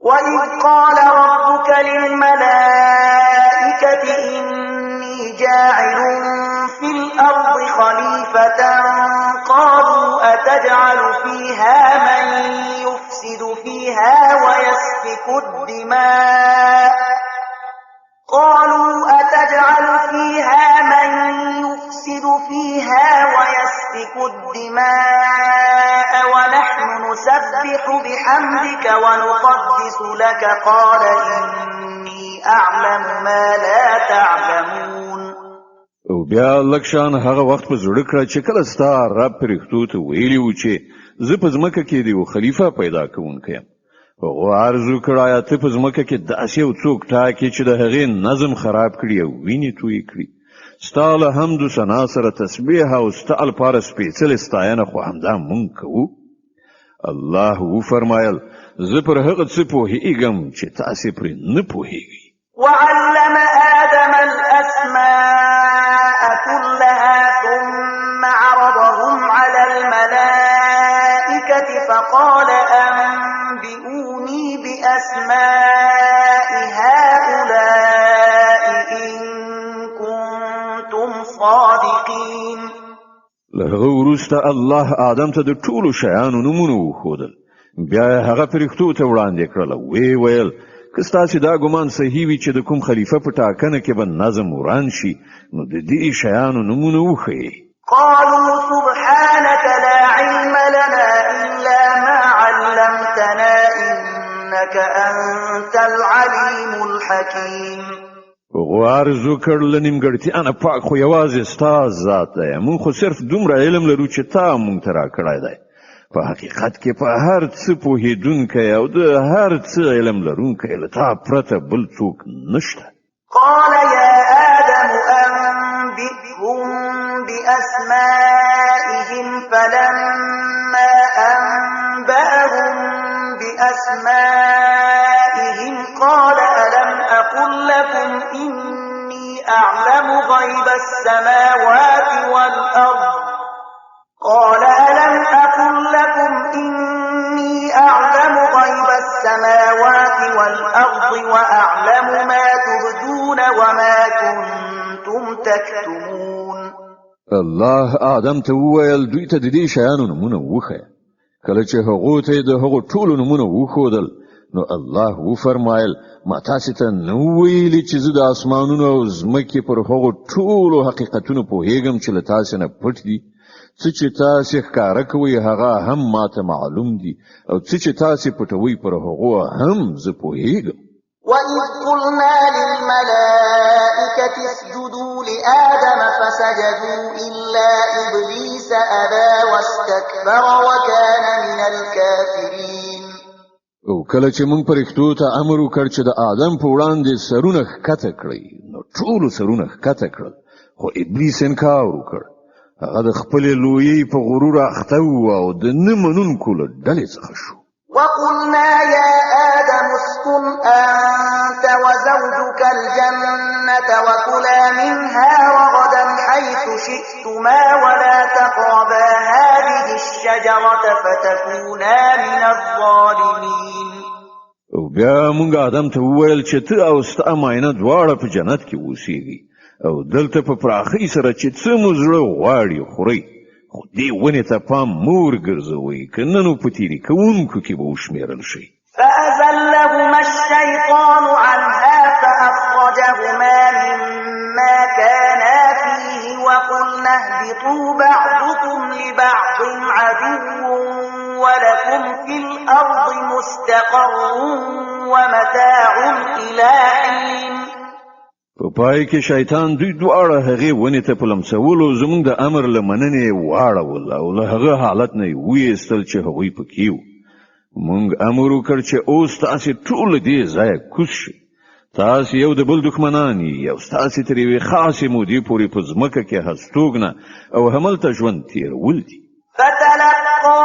وإذ قال ربك للملائكة إني جاعل في الأرض خليفة قالوا أتجعل فيها من يفسد فيها ويسفك الدماء قالوا أتجعل فيها من يفسد فيها ويسفك الدماء ونحن نسبح بحمدك ونقدس لك قال إني أعلم ما لا تعلمون. او بیا لږ شان هغه وخت په زړه کړه چې کله ستا رب پرښتو ته ویلي و چې زه په ځمکه کې د یو خلیفه پیدا کوونکی یم. هغو عرض وکړ، آیا ته په ځمکه کې داسې یو څوک ټاکې چې د هغې نظم خراب کړي او وینې تویې کړي؟ ستا له حمد و ثنا سره تسبیح او ستا لپاره سپېڅلې ستاینه خو همدا مونږ کوو. الله وفرمایل، زه پر هغه څه پوهېږم چې تاسې پرې نه پوهېږئ. وعلم آدم الأسماء كلها ثم عرضهم على الملائكة فقال أنبئوني بأسماء هؤلاء إن كنتم صادقين. له هغه وروسته الله آدم ته د ټولو شیانو نومونه وښودل، بیا یې هغه پرښتو ته وړاندې کړل، ویې ویل، که ستاسې دا ګمان صحیح وي چې د کوم خلیفه په ټاکنه کې به نظم وران شي، نو د دې شیانو نومونه وښیئ. قالوا سبحانك لا علم لنا إلا ما علمتنا إنك أنت العليم الحكيم. هغو عرض وکړ، له نیمګړتیا نه پاک خو یوازې ستا ذات دی، موږ خو صرف دومره علم لرو چې تا موږ ته راکړی دی. په حقیقت کې په هر څه پوهېدونکی او د هر څه علم لرونکی له تا پرته بل څوک نشته. قال يا آدم أنبئهم بأسمائهم فلما أنبأهم بأسمائهم قال ألم أقل لكم إني أعلم غيب السماوات والأرض قال ألم أقل لكم إني أعلم غيب السماوات والأرض وأعلم ما تبدون وما كنتم تكتمون. الله آدم ته وویل، دوی ته د دې شیانو نومونه وښیه. کله چې هغو ته د هغو ټولو نومونه وښودل، نو الله وفرمایل، ما تاسو ته نه ویلي چې زه د اسمانونو او ځمکې پر هغو ټولو حقیقتونو پوهیږم چې له تاسو نه پټ دي؟ څه چې تاسو ښکاره کوئ هغه هم ماته معلوم دي، او څه چې تاسو پټوئ پر هغو هم زه پوهیږم. وإذ قلنا للملائكة اسجدوا لآدم فسجدوا إلا إبليس أبى واستكبر وكان من الكافرين. او کله چې موږ پرښتو ته امر وکړ چې د آدم په وړاندې سرونه ښکته کړئ، نو ټولو سرونه ښکته کړل، خو ابلیس انکار وکړ. هغه د خپلې لویۍ په غرور اخته و او د نه منونکو له ډلې څخه شو. وقلنا يا آدم اسكن أنت وزوجك الجنة وكلا منها رغدا حيث شئتما ولا تقربا هذه الشجرة فتكونا من الظالمين. او بیا موږ آدم ته وویل چې ته او ستا ماینه دواړه په جنت کې اوسېږئ او دلته په پراخۍ سره چې څه مو زړه غواړي خورئ، خو دې ونې ته پام مه ورګرځوئ، که نه نو په تېري کوونکو کې به وشمېرل شئ. فأزلهما الشيطان عنها فأخرجهما مما كانا فيه وقلنا اهبطوا بعضكم لبعض عدو ولكم في الأرض مستقر ومتاع إلى حين. په پای کې شیطان دوی دواړه هغې ونې ته په لمسولو زموږ د امر له مننې واړول او له هغه حالت نه یې وایستل چې هغوی پکې وو. موږ امر وکړ چې اوس تاسې ټول له دې ځایه کوز شئ. تاسې یو د بل دښمنان یئ او ستاسې تر یوې خاصې مودې پورې په ځمکه کې هستوګنه او هملته ژوند تېرول دي. فتلقى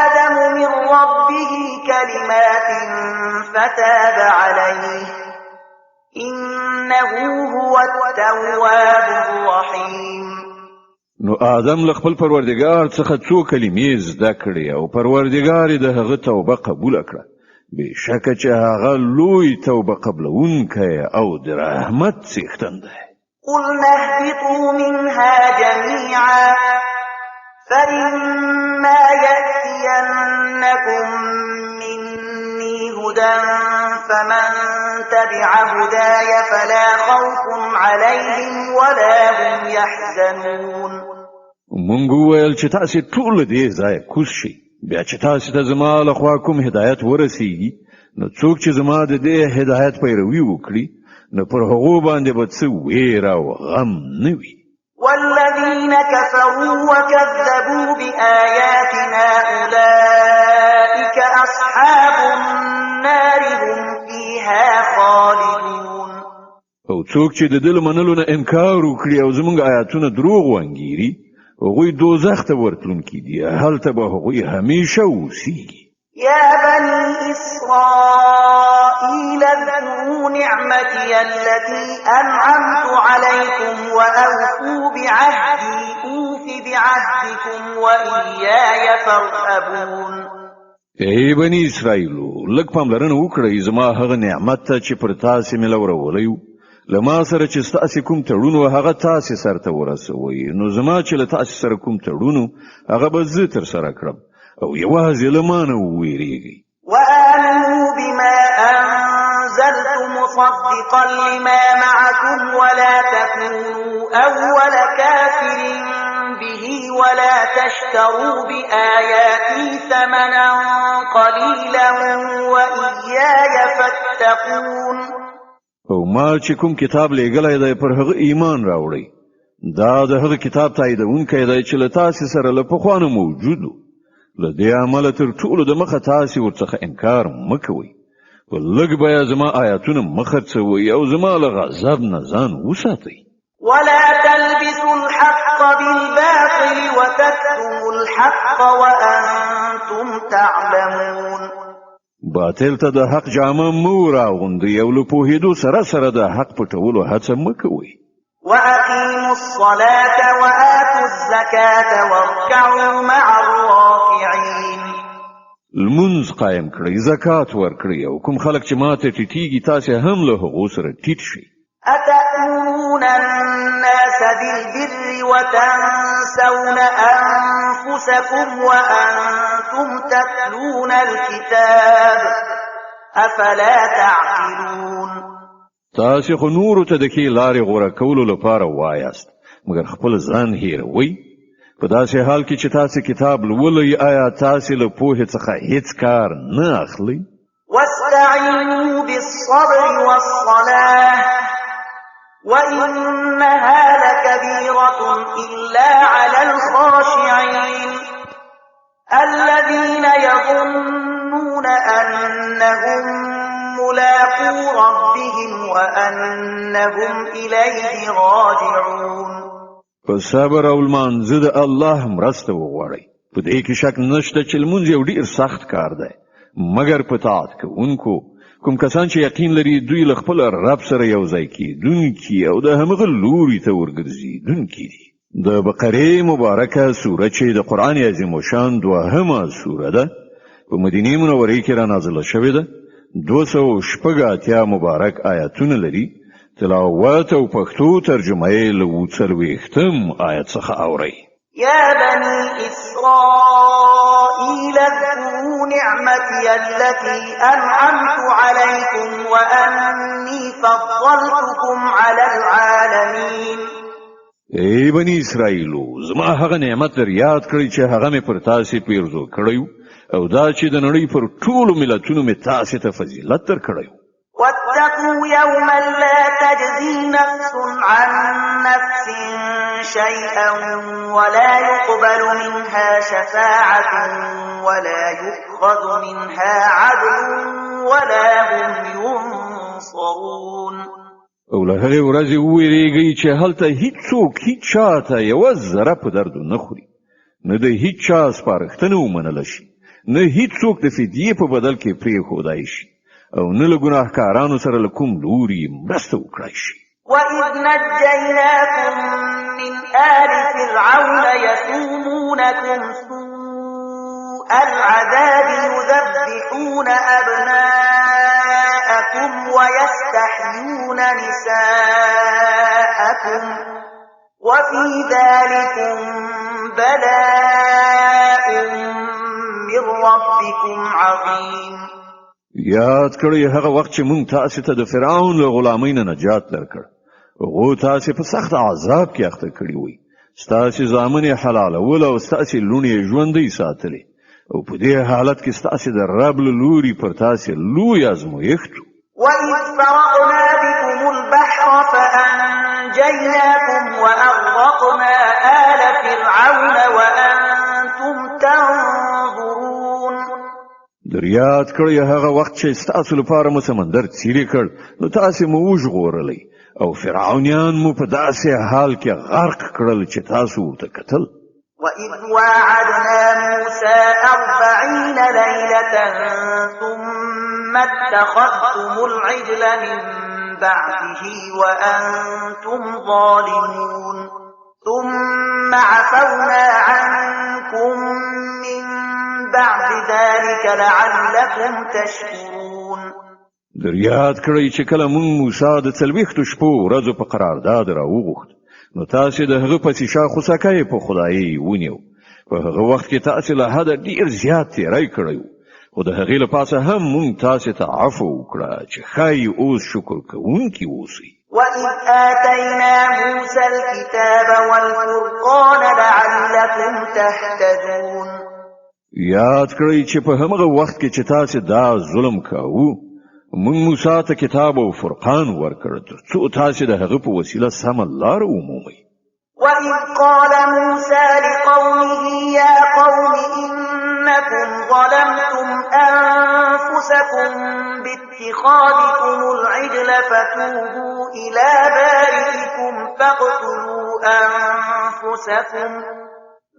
آدم من ربه كلمات فتاب عليه إنه هو التواب الرحيم. نو آدم له خپل پروردګار څخه څو کلمې زده کړې او پروردګار یې د هغه توبه قبوله کړه. بېشکه چې هغه لوی توبه قبلونکی او د رحمت څښتن دی. قلنا اهبطوا منها جميعا فإما يأتينكم مني هدى فمن تبع هداي فلا خوف عليهم ولا هم يحزنون. مونږ وویل چې تاسو ټول له دې ځایه کوز شئ، بیا چې تاسو ته زما له خوا کوم هدایت ورسیږي، نو څوک چې زما د دې هدایت پیروي وکړي، نو پر هغو باندې به څه ویره او غم نه وي. والذين كفروا وكذبوا بآياتنا أولئك أصحاب النار هم فيها خالدون. او څوک چې د ده له منلو نه انکار وکړي او زموږ آیاتونه دروغ وانګیري، هغوی دوزخ ته ورتلونکي دي، هلته به هغوی همیشه اوسیږي. يا بني إسرائيل اذكروا نعمتي التي أنعمت عليكم وأوفوا بعهدي أوف بعهدكم وإياي فارهبون. ای بني اسرائیلو، لږ پاملرنه وکړئ زما هغه نعمت ته چې پر تاسې مې لورولی و. له ما سره چې ستاسې کوم تړون و هغه تاسې سر ته ورسوئ، نو زما چې له تاسې سره کوم تړون و هغه به زه ترسره کړم، او یوازې له ما نه ووېرېږئ. وآمنوا بما أنزلت مصدقا لما معكم ولا تكونوا أول كافر به ولا تشتروا بآياتي ثمنا قليلا وإياي فاتقون. او ما چې کوم کتاب لېږلی دی پر هغه ایمان راوړئ، دا د هغه کتاب تاییدونکی دی چې له تاسې سره له پخوا نه موجود و. له دې امله تر ټولو د مخه تاسې ورڅخه انکار مه کوئ، په لږ بیه زما آیاتونه مه خرڅوئ او زما له غضب نه ځان وساتئ. ولا تلبسوا الحق بالباطل وتكتموا الحق وأنتم تعلمون. باطل ته د حق جامه مه وراغوندئ او له پوهېدو سره سره د حق پټولو هڅه مه کوئ. وأقيموا الصلاة وآتوا الزكاة واركعوا مع الراكعين. لمونځ قایم کړئ، زکات ورکړئ، او کوم خلک چې ماته ټیټیږي تاسې هم له هغو سره ټیټ شئ. أتأمرون الناس بالبر وتنسون أنفسكم وأنتم تتلون الكتاب أفلا تعقلون. تاسې خو نورو ته د ښې لارې غوره کولو لپاره وایاست، مګر خپل ځان هېروئ. په داسې حال کې چې تاسې کتاب لولئ، آیا تاسې له پوهې څخه هیڅ کار نه اخلئ؟ واستعینوا بالصبر والصلاة وإنها لكبيرة إلا على الخاشعين الذين يظنون أنهم ملاقو ربهم وأنهم إليه راجعون. په صبر او لمانځه د الله مرسته وغواړئ. په دې کې شک نشته چې لمونځ یو ډیر سخت کار دی، مګر په طاعت کوونکو کوم کسان چې یقین لري دوی له خپل رب سره یو ځای کېدونکي او د همغه لوري ته ورګرځېدونکي دي. د بقرې مبارکه سوره چې د قرآن عظیم الشان دوهمه سوره ده، په مدینه منورې کې را نازله شوې ده. 286 مبارک آیاتونه لري. تلاوت او پښتو ترجمه یې له 40 آیت څخه اورئ. يا بني إسرائيل اذكروا نعمتي التي أنعمت عليكم وأني فضلتكم على العالمين. ای بني اسرائیلو، زما هغه نعمت در یاد کړئ چې هغه مې پر تاسې پیرزو کړی او دا چې د نړۍ پر ټولو ملتونو مې تاسې ته فضیلت درکړی. واتقوا يوما لا تجزي نفس عن نفس شيئا ولا يقبل منها شفاعة ولا يؤخذ منها عدل ولا هم ينصرون. او له هغې ورځې ووېرېږئ چې هلته هیڅوک هیچا ته یوه ذره په دردو نه خوري، نه د هیچا سپارښتنه ومنله شي، نه هیڅوک د فدیې په بدل کې پرېښودای شي، او نه له ګناهکارانو سره له کوم لوري مرسته وکړای شي. وإذ نجيناكم من آل فرعون يسومونكم سوء العذاب يذبحون أبناءكم ويستحيون نساءكم وفي ذلكم بلاء من ربكم عظيم. یاد کړئ هغه وخت چې مونږ تاسو ته د فرعون له غلامۍ نه نجات درکړ. هغو تاسو په سخت عذاب کې اخته کړی وي، ستاسو زامن یې حلالول او ستاسو لوڼې یې ژوندۍ ساتلې، او په دې حالت کې ستاسو د رب له لوري پر تاسو لوی ازمویښت و. وإذ فرقنا بكم البحر فأنجيناكم وأغرقنا آل فرعون وأنتم تنظرون. در یاد کړئ هغه وخت چې ستاسو لپاره مو سمندر څیرې کړ، نو تاسو مو وژغورلئ او فرعونیان مو په داسې حال کې غرق کړل چې تاسو ورته کتل. وإذ واعدنا موسى 40 ليلة ثم اتخذتم العجل من بعده وأنتم ظالمون ثم عفونا عنكم من بعد ذلك لعلكم تشكرون. در یاد کړئ چې کله مونږ موسی د 40 شپو ورځو په قرارداد راوغوښت، نو تاسو د هغه پسې شا خوسکه په خدای ونیو. په هغه وخت کې تاسو له حده ډیر زیات تیری کړی وو، خو د هغې له پاسه هم مونږ تاسو ته عفو وکړه چې ښایي اوس شکر کوونکي اوسئ. وإذ آتينا موسى الكتاب والفرقان لعلكم تهتدون. یاد کړئ چې په همغه وخت کې چې تاسو دا ظلم کاوه، مونږ موسی ته کتاب او فرقان ورکړ تر څو تاسو د هغه په وسیله سمه لار ومومئ. وإذ قال موسى لقومه يا قوم إنكم ظلمتم أنفسكم باتخاذكم العجل فتوبوا إلى بارئكم فاقتلوا أنفسكم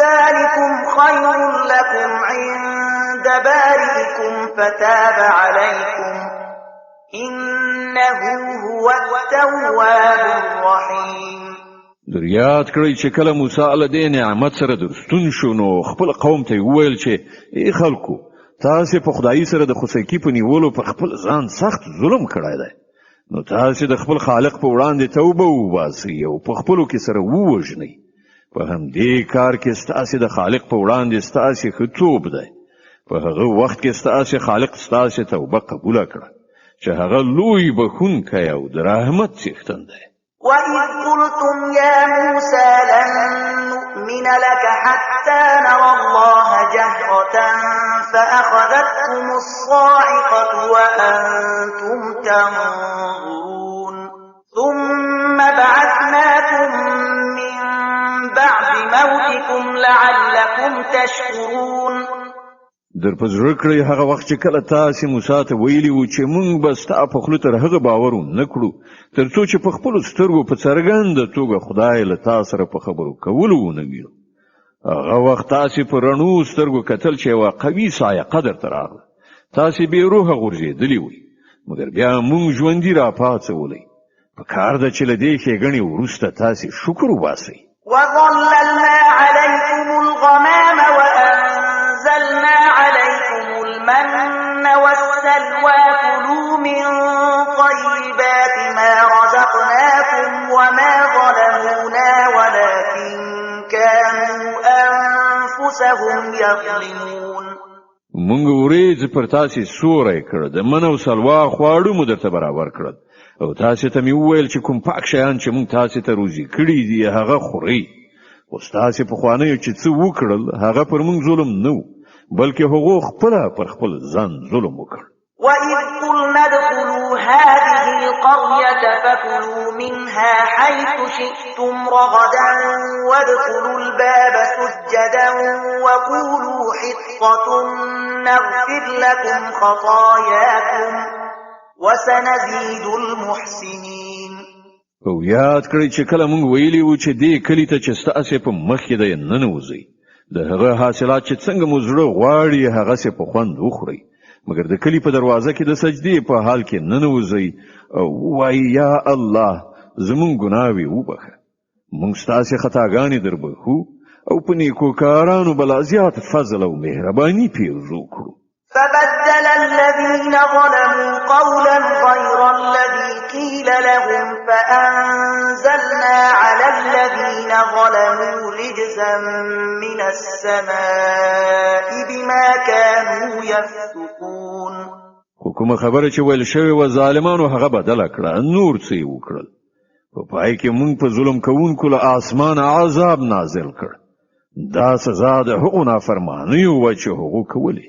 ذلكم خير لكم عند بارئكم فتاب عليكم إنه هو التواب الرحيم. در یاد کړئ چې کله موسی له دې نعمت سره درستون شو، نو خپل قوم ته وویل چې ای خلکو، تاسو په خدای سره د خوسکي په نیولو پر خپل ځان سخت ظلم کړی دی، نو تاسو د خپل خالق په وړاندې توبه وباسئ او په خپلو کې سره ووژنئ. په همدې کار کې ستاسو د خالق په وړاندې ستاسو ښه توب دی. په هغه وخت کې ستاسو خالق ستاسو توبه قبوله کړه چې هغه لوی بخښونکی او د رحمت څښتن دی. وإذ قلتم يا موسى لن نؤمن لك حتى نرى الله جهرة فأخذتكم الصاعقة وأنتم تنظرون ثم بعثناكم من بعد موتكم لعلكم تشكرون. در په زړه کړئ هغه وخت چې کله تاسو موسی ته ویلي وو چې مونږ به ستا په خوله تر هغه باور نه کړو تر څو چې په خپلو سترګو په څرګنده توګه خدای له تا سره په خبرو کولو ونه وینو. هغه وخت تاسو په رڼو سترګو کتل چې یوه قوي صاعقه درته راغله، تاسو بې روحه غورځېدلي وئ، مګر بیا مونږ ژوندي راپاڅولئ. په کار ده چې له دې ښېګڼې وروسته تاسو شکر وباسئ. وظللنا عليكم الغمام وأنزلنا عليكم المن والسلوى كلوا من طيبات ما رزقناكم وما ظلمونا ولكن كانوا أنفسهم يظلمون. مونږ ورېځ پر تاسې سوری کړ، د من او سلوا خواړه مو درته برابر کړل، او تاسې ته مې وویل چې کوم پاک شیان چې مونږ تاسې ته روزي کړي دي هغه خورئ. خو ستاسې پخوانیو چې څه وکړل هغه پر مونږ ظلم نه و، بلکې هغو خپله پر خپل ځان ظلم وکړ. وإذ قلنا ادخلوا هذه القرية فكلوا منها حيث شئتم رغدا وادخلوا الباب سجدا وقولوا حطة نغفر لكم خطاياكم وسنزيد المحسنين. او یاد کړئ چې کله مونږ ویلي وو چې دې کلي ته چې ستاسې په مخ کې دی ننوځئ، د هغه حاصلات چې څنګه مو زړه غواړي هغسې په خوند وخورئ، مګر د کلي په دروازه کې د سجدې په حال کې ننوځئ او ووایئ یا الله زمونږ ګناوې وبخښه، مونږ ستاسې خطاګانې دربخښو او په نیکوکارانو به لا زیات فضل او مهرباني پیرزو کړو. فبدل الذين ظلموا قولا غير الذي قيل لهم فأنزلنا على الذين ظلموا رجزا من السماء بما كانوا يفسقون. خو کومه خبره چې ویل شوې وه، ظالمانو هغه بدله کړه، نور څه یې وکړل. په پای کې مونږ په ظلم کوونکو له آسمانه عذاب نازل کړ. دا سزا د هغو نافرمانیو وه چې هغو کولې.